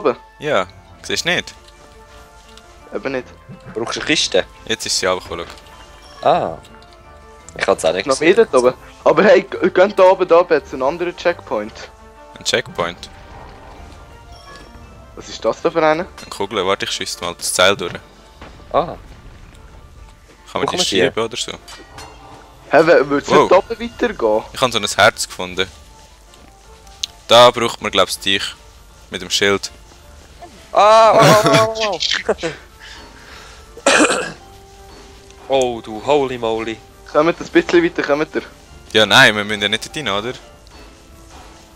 oben? Ja, siehst du nicht? Eben nicht. Brauchst du eine Kiste? Jetzt ist sie runtergekommen. Ah. Ich hab's auch nicht Noch mehr dort oben. Aber hey, geht da oben jetzt einen anderen Checkpoint. Ein Checkpoint. Was ist das da für einer? Eine Kugel, warte, ich schieße mal das Seil durch. Ah. Kann man Wo die kommen die? schieben oder so? Hä, würde es nicht da oben weitergehen? Ich habe so ein Herz gefunden. Da braucht man, glaubst du, dich. Mit dem Schild. Ah! Oh, du holy moly. Kommt ein bisschen weiter, kommt ihr? Ja, nein, wir müssen ja nicht rein, oder?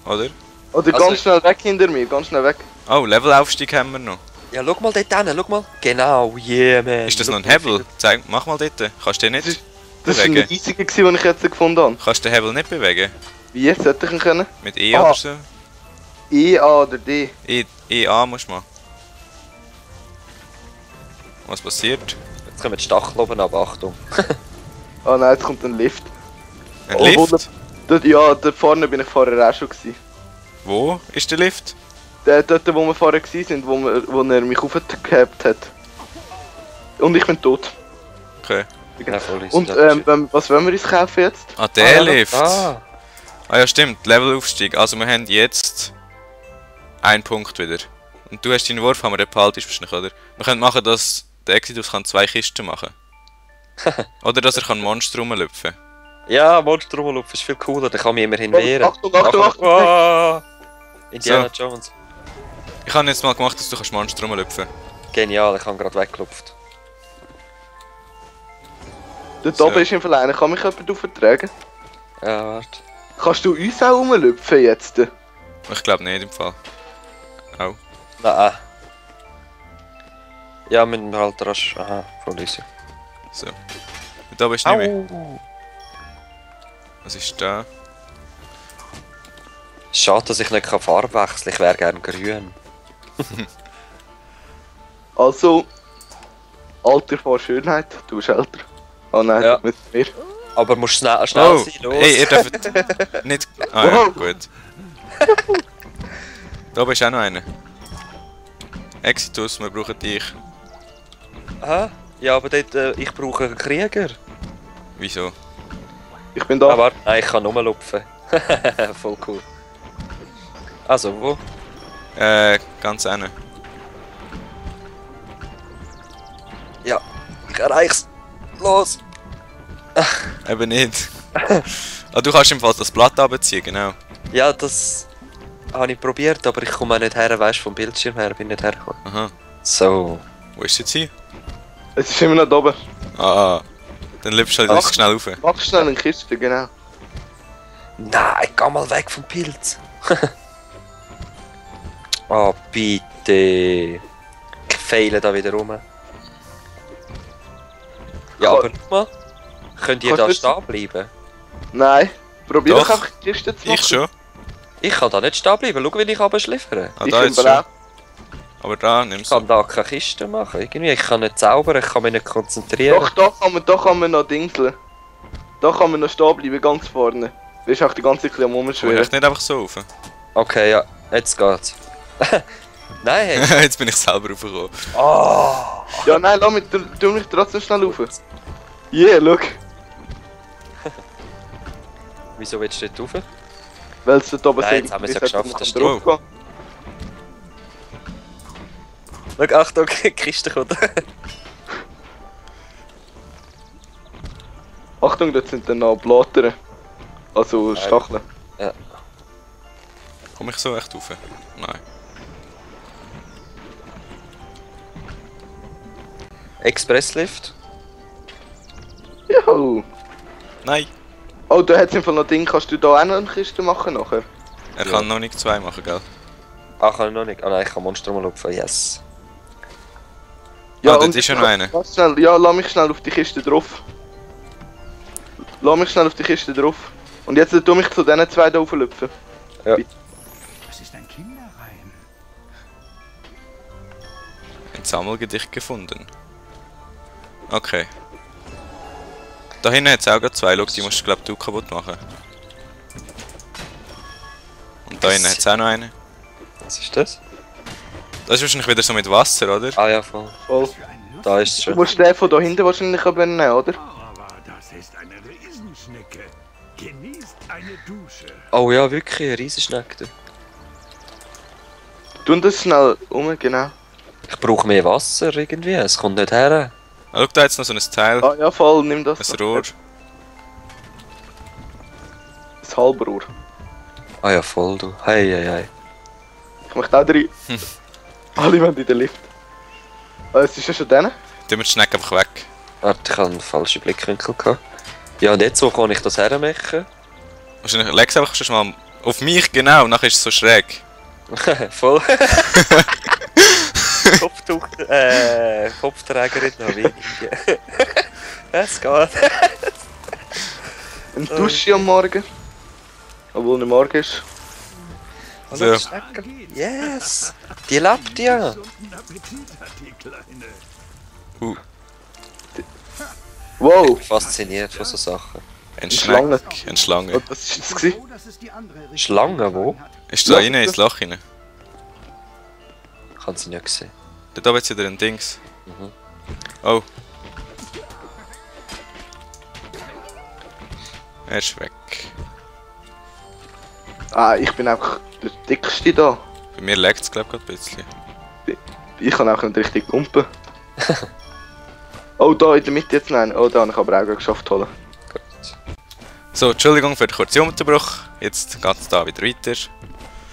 Oder? Oder Also- ganz schnell weg hinter mir, ganz schnell weg. Oh, Levelaufstieg haben wir noch. Ja, schau mal dort hin, schau mal. Genau, yeah, man. Ist das Schau noch ein mal, Hebel? Zeig, mach mal dort. Kannst du den nicht Das war ein bewegen? riesiger, den ich jetzt gefunden habe. Kannst du den Hebel nicht bewegen? Wie jetzt hätte ich ihn können? Mit E Ah. oder so? E, A oder D. E-A musst du mal. Was passiert? Jetzt kommen die Stachel oben ab, Achtung. Ah nein, jetzt kommt ein Lift. Ein Oh, Lift? Dort, ja, da vorne bin ich vorher auch schon gewesen. Wo ist der Lift? Dort, wo wir vorher waren, wo er mich aufgehabt hat. Und ich bin tot. Okay. Ja, voll easy, Und das ist- was wollen wir uns kaufen jetzt? Ah, der ja, Lift! Ah, Ah ja, stimmt, Levelaufstieg. Also wir haben jetzt einen Punkt wieder. Und du hast deinen Wurf, haben wir den behalten wahrscheinlich, oder? Wir können machen, dass der Exodus kann 2 Kisten machen. Oder dass er kann Monster rumlüpfen. ja, Monster rumlaufen ist viel cooler, da kann mich immerhin wehren. Achtung, Achtung, Achtung! Ah, Indiana Jones. Ich habe jetzt mal gemacht, dass du kannst Monster rumlüpfen. Genial, ich habe gerade weggelupft. Dort So. oben ist im Fall einer. Kann mich jemand auftragen? Ja, warte. Kannst du uns auch rumlüpfen jetzt? Ich glaube nicht im Fall. Oh. Nein. Ja, mit dem halt rasch. Aha, voll easy. So. Und da bist du nicht mehr. Was ist da? Schade, dass ich nicht Farbe wechseln kann. Ich wäre gern grün. Also, Alter vor Schönheit, du bist älter. Oh nein, Ja. mit mir. Aber musst schnell Oh, sein, los. hey, ihr dürft nicht... Ah ja, Wow. gut. Da bist auch noch einer. Exitus, wir brauchen dich. Aha. Ja, aber dort, ich brauche einen Krieger. Wieso? Ich bin da. Aber nein, ich kann nur lupfen. Voll cool. Also, wo? Ganz hinten. Ja, ich erreich's. Los! Eben nicht. Ah, du kannst im Fall das Blatt abziehen, genau. Ja, das habe ich probiert, aber ich komme auch nicht her, weißt du, vom Bildschirm her bin ich nicht hergekommen. Aha. So. Wo ist jetzt hier? Es ist immer noch da oben. Ah, dann lüpfst du halt Ach. schnell rauf. Mach schnell eine Kiste, genau. Nein, geh mal weg vom Pilz. Oh, bitte. Ich fehle da wieder rum. Ja, aber guck mal. Könnt ihr Kannst da du stehen bleiben? Nein. Probier Doch. doch einfach die Kiste zu machen. Ich schon. Ich kann da nicht stehen bleiben. Schau, wie ich runterschliffere. Ah, Ich da jetzt bin schon. bereit. Aber da, Ich nimm's. kann da keine Kiste machen. Irgendwie, ich kann nicht zaubern, ich kann mich nicht konzentrieren. Doch, da kann man noch dingseln. Da kann man noch stehen bleiben, ganz vorne. Du bist auch die ganze Zeit am Komm Rumschwirren. ich nicht einfach so rauf. Okay, ja, jetzt geht's. Nein, hey. Jetzt bin ich selber raufgekommen. Oh. Ja, nein, lass mich, tu mich trotzdem schnell rauf. Yeah, schau. Wieso willst du dort rauf? Weil es dort oben Nein, sehr jetzt haben wir es ja ist, geschafft, man das kann draufgehen. Schau, Achtung, die Kiste kommt. Achtung, dort sind dann noch Blattern. Also Stacheln. Komm ich so echt rauf? Nein. Expresslift. Ja. Nein! Oh, da hat es im Fall noch Ding. Kannst du da auch noch eine Kiste machen nachher? Er Ja. kann noch nicht 2 machen, gell? Ah, kann ich noch nicht. Ah nein, ich kann Monster mal lupfen, yes. dort und ist ja noch einer. lass Schnell, ja, lass mich schnell auf die Kiste drauf. Lass mich schnell auf die Kiste drauf. Und jetzt tu mich zu diesen zwei da rauflüpfen. Das ist ein Kinderreim. Ein Sammelgedicht gefunden. Okay. Da hinten hat es auch gerade 2. Schau, die musst du, glaub du kaputt machen. Und da hinten hat es auch noch einen. Was ist das? Das ist wahrscheinlich wieder so mit Wasser, oder? Ah ja, voll. Voll. Da ist es Du schon. musst den von da hinten wahrscheinlich nehmen, oder? Aber das ist eine Riesenschnecke. Genießt eine Dusche. Oh ja, wirklich, eine Riesenschnecke. Tun das schnell um, genau. Ich brauche mehr Wasser irgendwie, es kommt nicht her. Ah, schau, da jetzt noch so ein Teil. Ah ja, voll, nimm das. Ein Rohr. Das Halbrohr. Ah ja, voll du. Hey, hey, hey. Ich möchte auch rein. Alle wollen in den Lift. Ah, es ist ja schon denen. Tun wir die Schnecke einfach weg. Warte, ich habe einen falschen Blickwinkel gehabt. Ja, und jetzt, wo kann ich das hermachen? Wahrscheinlich leg's einfach schon mal auf mich, genau, und nachher ist es so schräg. Voll. Kopftuch, Kopfträgerin noch wenig. Es geht. Ein Dusche am Morgen. Obwohl nicht morgen ist. Und So. noch Schnecke. Yes! Die lebt ja! Gesunden Appetit hat die Kleine. Wow! Fasziniert von so Sachen. Eine Schlange. Schnecke, eine Schlange. Was ist das gewesen? Froh, dass es die andere Richtung Schlange, wo? hat. Ist da Ja, rein ins Loch rein? Ich habe sie nicht gesehen. Dort oben jetzt wieder ein Dings. Mhm. Oh. Er ist weg. Ah, ich bin einfach der dickste da. Bei mir leckt es glaube ich gerade ein bisschen. Ich kann auch nicht richtig pumpen. Oh, da in der Mitte jetzt nein. Oh, da habe ich aber auch geschafft zu holen. Gut. So, Entschuldigung für den kurzen Unterbruch. Jetzt geht es da wieder weiter.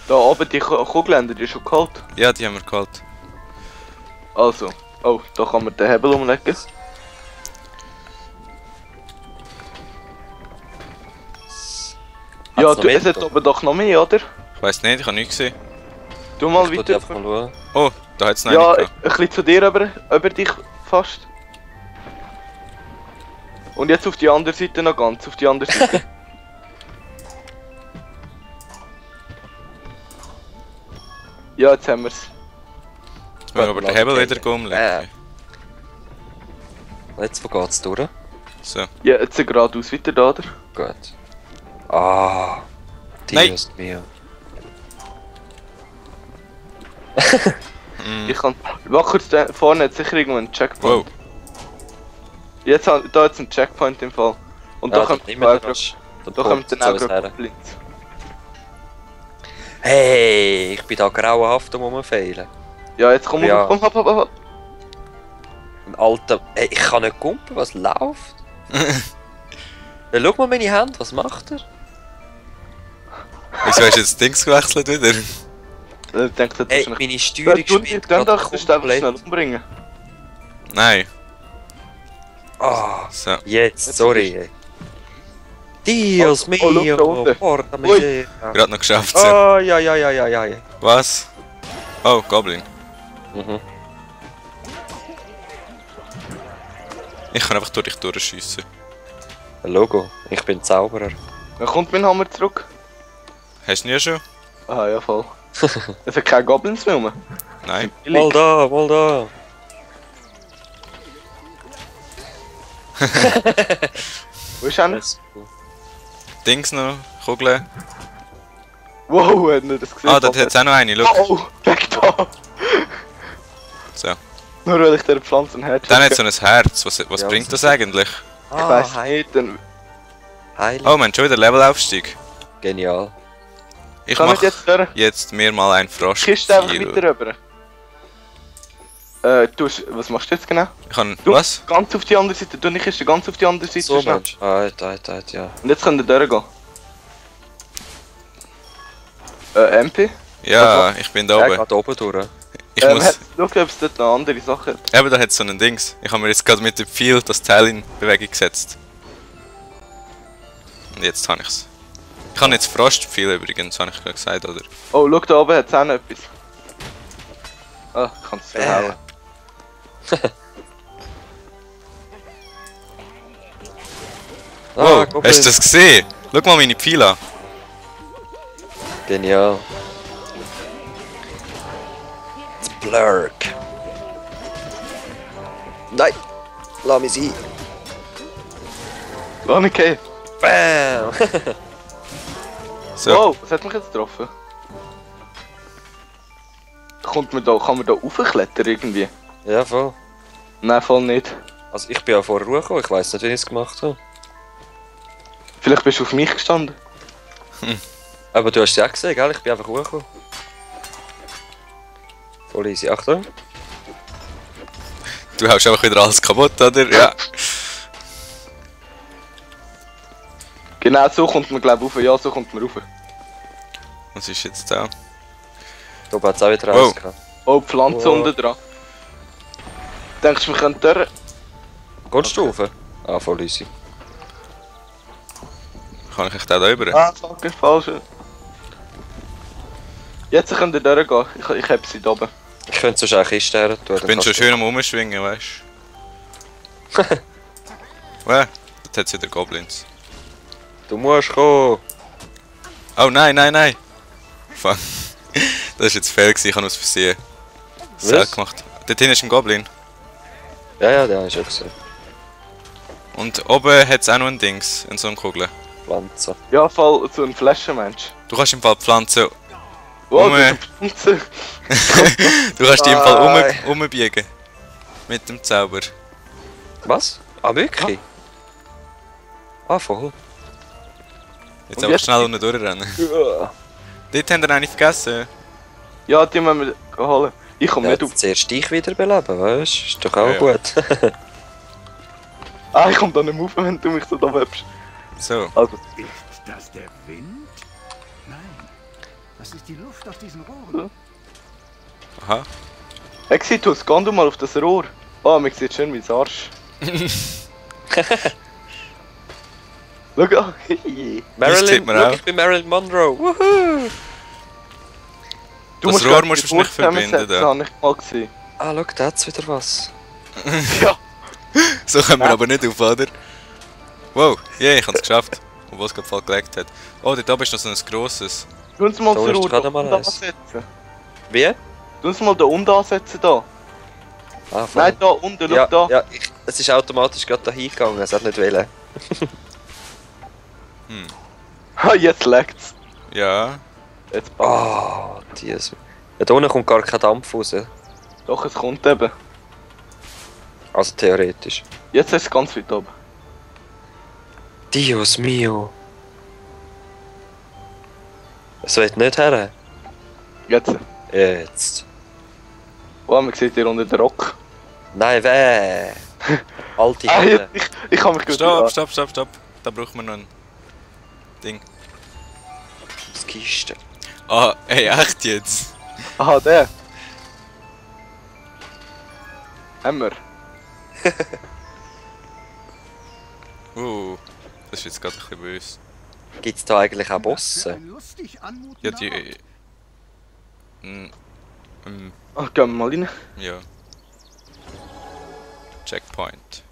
Da oben die Kugelländer, die ist schon kalt. Ja, die haben wir geholt. Also, oh, da kann man den Hebel umlegen. Ja, Hat's noch du, mehr es hat da? oben doch noch mehr, oder? Ich weiss nicht, ich habe nichts gesehen. Du mal Ich wollte weiter. einfach mal schauen. Oh, da hat es noch Ja, eine ein bisschen zu dir über dich fast. Und jetzt auf die andere Seite noch ganz, auf die andere Seite. Ja, jetzt haben wir's. Jetzt müssen wir aber den Hebel wieder umlegen. Jetzt, wo geht's durch? So. Ja, jetzt geradeaus weiter da, oder? Gut. Ah. Nein. Dios mio. Mm. Ich kann... Wach kurz da vorne, hat sicher irgendwo einen Checkpoint. Wow. Jetzt, da jetzt ein Checkpoint im Fall. Und da kommt nicht dann mehr auch dann auch gerade Goblins. Hey, ich bin da grauenhaft am rumfeilen. Ja, jetzt komm, Ja. komm, hopp. Ein alter... Hey, ich kann nicht kumpen, was läuft? Ja, schau mal meine Hand, was macht er? Wieso hast du jetzt Dings gewechselt wieder? Ich denke, das Hey, ist meine Ja, Steuerung du spielt dann gerade doch das einfach komplett. schnell umbringen. Nein. Ah, So. jetzt, sorry. Dios Oh, schau da unten. mio, porta Ui. miseria. Gerade noch geschafft. So. Oh, ja. Was? Oh, Goblin. Mhm. Ich kann einfach durch dich durchschiessen. Logo, ich bin Zauberer. Dann kommt mein Hammer zurück. Hast du nie schon? Ah ja, voll. Es hat keine Goblins mehr rum. Nein. Mal da. Wo ist einer? Das- Dings noch, Kugeln. Wow, hat nicht das gesehen? Ah, da hat es auch noch eine, schau. Oh, weg da! So. Nur weil ich der Pflanze ein Herz Dann hat so ein Herz. Was Ja, bringt was das eigentlich? Ich weiss Heil. nicht, dann Heilig. Oh, wir haben schon wieder Levelaufstieg. Genial. Ich kann ich mach jetzt durch. jetzt mir mal ein Frosch. Kiste einfach weiter rüber. Was machst du jetzt genau? Ich kann. Du, Was? ganz auf die andere Seite, du nicht Kiste ganz auf die andere Seite So, schnell. Mensch. Halt, ja. Und jetzt können wir durchgehen. MP? Ja, ich bin da Ja, oben. geht oben durch. Ich muss. Schau, ob es dort noch andere Sachen hat. Eben, da hat es so ein Dings. Ich habe mir jetzt gerade mit dem Pfeil das Teil in Bewegung gesetzt. Und jetzt habe ich's. Ich habe jetzt Frostpfeil übrigens, habe ich gerade gesagt, oder? Oh, schau, da oben hat es auch noch etwas. Ah, ich kann es verhauen. Wow, Goblin. hast du das gesehen? Schau mal meine Pfeile an. Genial. Das Blurk. Nein! Lass mich sein. Lass nicht gehen. Bam! So, Wow, was hat mich jetzt getroffen? kann man da raufklettern irgendwie? Ja, voll. Nein, voll nicht. Also ich bin ja vorher hochgekommen, ich weiss nicht, wie ich es gemacht habe. Vielleicht bist du auf mich gestanden. Aber du hast es ja auch gesehen, gell? Ich bin einfach hochgekommen. Voll easy, Achtung. Du haust einfach wieder alles kaputt, oder? Ja. Genau so kommt man glaube ich rauf. Ja, so kommt man rauf. Was ist jetzt da? Da hat es auch wieder Wow. rausgekommen. Oh, die Pflanze Wow. unten dran. Denkst du, wir können durch? Gehst du rauf? Ah, voll easy. Kann ich echt da rüber? Ah, fuck, ist falsch. Jetzt könnt ihr durchgehen. Ich hab sie da oben. Ich könnte sonst auch eine Kiste her tun. Ich bin schon schön am Umschwingen, weißt du? Dort hat es wieder Goblins. Du musst kommen. Oh nein, nein, nein! Fuck. Das war jetzt fail, ich habe aus Versehen. Sehr Was? gemacht. Dort hinten ist ein Goblin. Ja, der ist auch gesehen. Und oben hat es auch noch ein Dings, in so einer Kugel. Pflanze. Ja, voll so ein Flaschenmensch. Du kannst im Fall Pflanzen. Wow, Um- das ist eine Pflanze. Du kannst die im Fall Nein. umbiegen. Mit dem Zauber. Was? Ah, wirklich? Ah, voll. Jetzt Und einfach jetzt- schnell unten durchrennen. Ja. Dort haben wir eine vergessen. Ja, die müssen wir holen. Ich komme Ja, nicht auf. zuerst dich wiederbeleben, weißt du? Ist doch auch Ja, ja. gut. Ah, ich komme da nicht mehr auf, wenn du mich so da webst. So. Also, Ist das der Wind? Nein. Das ist die Luft aus diesen Rohren. Aha. Exitus, geh du mal auf das Rohr. Oh, man sieht schön mein Arsch. Schau an. Marilyn, sieht man look, auch. ich bin Marilyn Monroe. Wuhu! Das Rohr musst du wahrscheinlich verbinden, da. Das habe ich mal gesehen. Ah, schau, da hat's wieder was. Ja. So kommen wir aber nicht auf, oder? Wow, yeah, ich hab's geschafft. Obwohl es gerade voll gelegt hat. Oh, dort oben ist noch so ein grosses. Tu uns mal Da das ist Rohr gerade da mal unten eins. ansetzen. Wie? Tu uns mal da unten ansetzen da. Ah, voll. Nein, da unten, schau Ja, da. ja es ist automatisch gerade da hingegangen, es hat nicht wollen. Ha, jetzt lagt's. Ja. Jetzt passt. Ah, dieses. Ja, da unten kommt gar kein Dampf raus. Doch, es kommt eben. Also theoretisch. Jetzt ist es ganz weit oben. Dios mio. Es wird nicht her. Jetzt. Jetzt. Oh, man sieht hier unter den Rock. Nein, weh. Alte Ah, Hände. ich kann mich gut Stopp. Da braucht man noch ein Ding. Das Kiste. Ah, ey, echt jetzt? Aha, der. Haben wir. Das ist jetzt gerade ein bisschen böse. Gibt's da eigentlich auch Für Bosse? ein lustig anmutender Ja, die. Ort. Ach, gehen wir mal rein. Ja. Checkpoint.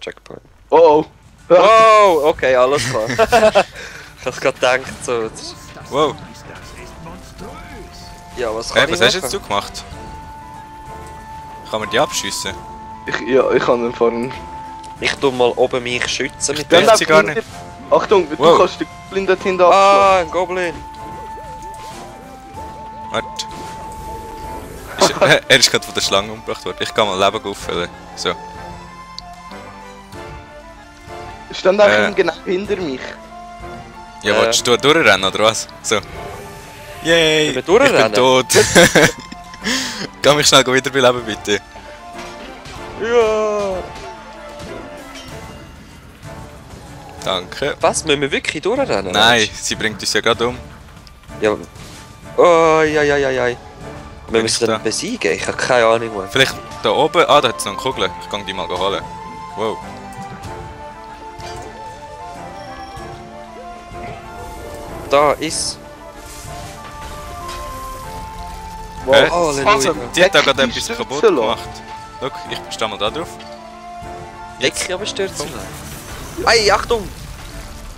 Checkpoint. Oh, oh. Oh, okay, alles klar. Ich hab's gerade gedacht, so. Das Wow. ist monströs. Ja, was kann Hey, ich was hast du machen? jetzt du gemacht? Kann man die abschiessen? Ich kann den fahren. Ich tu mal oben mich schützen mit Dann dem. sie gar nicht. Achtung, Wow. du kannst den Goblin dort hinten Ah, ein Goblin. Warte. Er ist gerade von der Schlange umgebracht worden. Ich kann mal Leben auffüllen. So. Stand einfach genau hinter mich. Ja, wolltest du durchrennen oder was? So. Yay! Ich bin durchrennen? Ich bin tot. Kann mich schnell wiederbeleben, bitte. Ja. Danke. Was? Müssen wir wirklich durchrennen? Nein, sie bringt uns ja gerade um. Ja. Oh, ja. Wir Bin müssen ich da? den besiegen. Ich habe keine Ahnung, wo. Vielleicht da oben. Ah, da hat es noch eine Kugel. Ich kann die mal holen. Wow. Da ist. Hä? Oh, Halleluja. Die hat da gerade Die etwas stürzen kaputt lassen. gemacht. Schau, ich stehe mal da drauf. Leck, aber stürzen. Ei, Achtung!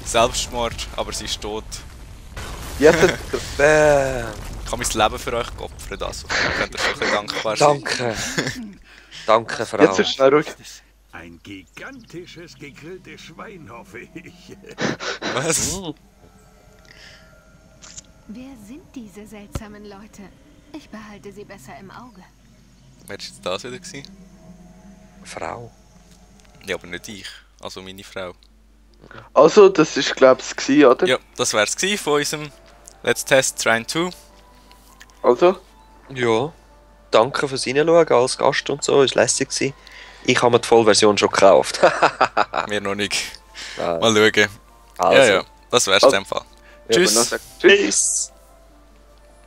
Selbstmord, aber sie ist tot. Jetzt hat Bäm. Ich habe mein Leben für euch geopfert, also könnt ihr schon ein bisschen dankbar sein. Danke. Danke, Frau. jetzt ist schnell ruhig. Ein gigantisches gegrilltes Schwein, hoffe ich. Was? Hm. Wer sind diese seltsamen Leute? Ich behalte sie besser im Auge. Wer war jetzt das wieder? Gewesen? Frau. Ja, aber nicht ich. Also meine Frau. Also, das ist glaube ich es, oder? Ja, das wär's gewesen von unserem Let's Test Train 2. Also, Ja. Danke fürs Reinschauen als Gast und so, ist lässig gewesen. Ich habe mir die Vollversion schon gekauft. Mir noch nicht. Ah, Mal schauen. also. Ja, ja. Das wär's in dem Fall. ja, aber Tschüss. dann sag- Tschüss. Tschüss.